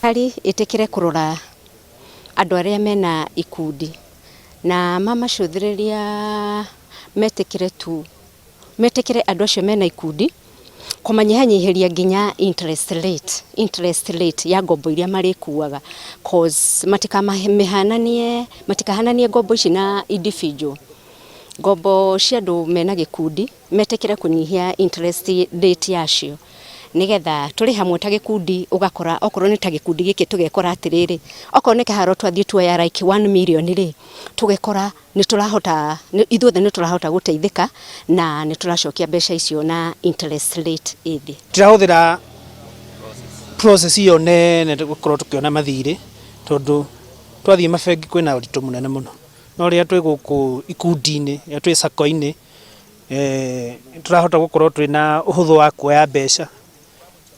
Thirikari ĩtĩkĩre kũrora andũ arĩa mena ikundi na mamacũthĩrĩria, metĩkĩre tu, metĩkĩre andũ acio mena ikundi kũmanyihanyihĩria nginya interest rate ya ngombo iria marĩkuaga, cause matikamĩhananie, matikahananie ngombo ici na individual. Ngombo cia andũ mena gĩkundi, metĩkĩre kũnyihia interest rate yacio, nigetha tũrĩ hamwe ta gĩkundi. Ũgakora okorwo nĩ ta gĩkundi gĩkĩ, tũgekora atĩrĩrĩ, okorwo nĩ kĩharo twathiĩ tuoya like 1 million rĩ, tũgekora nĩ tũrahota, ithuothe nĩ tũrahota gũteithĩka na nĩ tũracokia mbeca icio na interest rate ĩ thĩ. Tũrahũthĩra process ĩyo nene gũkorwo tũkĩona mathirĩ, tondũ twathiĩ mabengi kwĩna ũritũ mũnene mũno. No rĩrĩa twĩ gũkũ ikundi-inĩ, rĩrĩa twĩ sacco-inĩ, tũrahota gũkorwo twĩna ũhũthũ wa kuoya mbeca.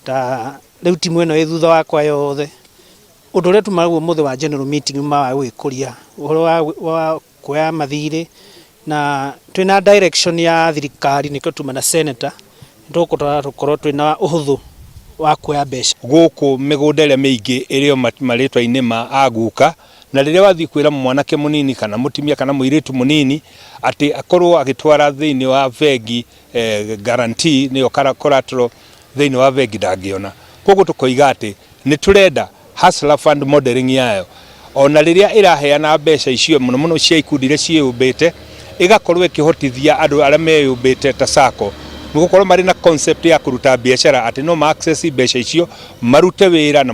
Ta rĩu timu ĩno ĩ thutha wakwa yothe, ũndũ ũrĩa tuma naguo ũmũthĩ wa general meeting uma wa gwĩkũria ũhoro wa kuoya mathirĩ, na twĩna direction ya thirikari, nĩkĩo tuma na senator, nĩtũgũkorwo tũkorwo twĩna ũhũthũ wa kuoya mbeca. Gũkũ mĩgũnda ĩrĩa mĩingĩ ĩrĩ o marĩtwa-inĩ ma aguka, na rĩrĩa wathiĩ kwĩra mwanake mũnini kana mũtumia kana mũirĩtu mũnini atĩ akorwo agĩtwara thĩinĩ wa bengi guarantee, nĩyo collateral, thĩinĩ wa bengi ndangĩona. Koguo tũkoiga atĩ nĩ tũrenda Hustler Fund modeling yayo, ona rĩrĩa ĩraheana mbeca icio, mũno mũno cia ikundi iria ciĩyũmbĩte, ĩgakorwo ĩkĩhotithia andũ arĩa meyũmbĩte ta sacco nĩ gũkorwo marĩ na concept ya kũruta biacara, atĩ no ma access mbeca icio marute wĩra na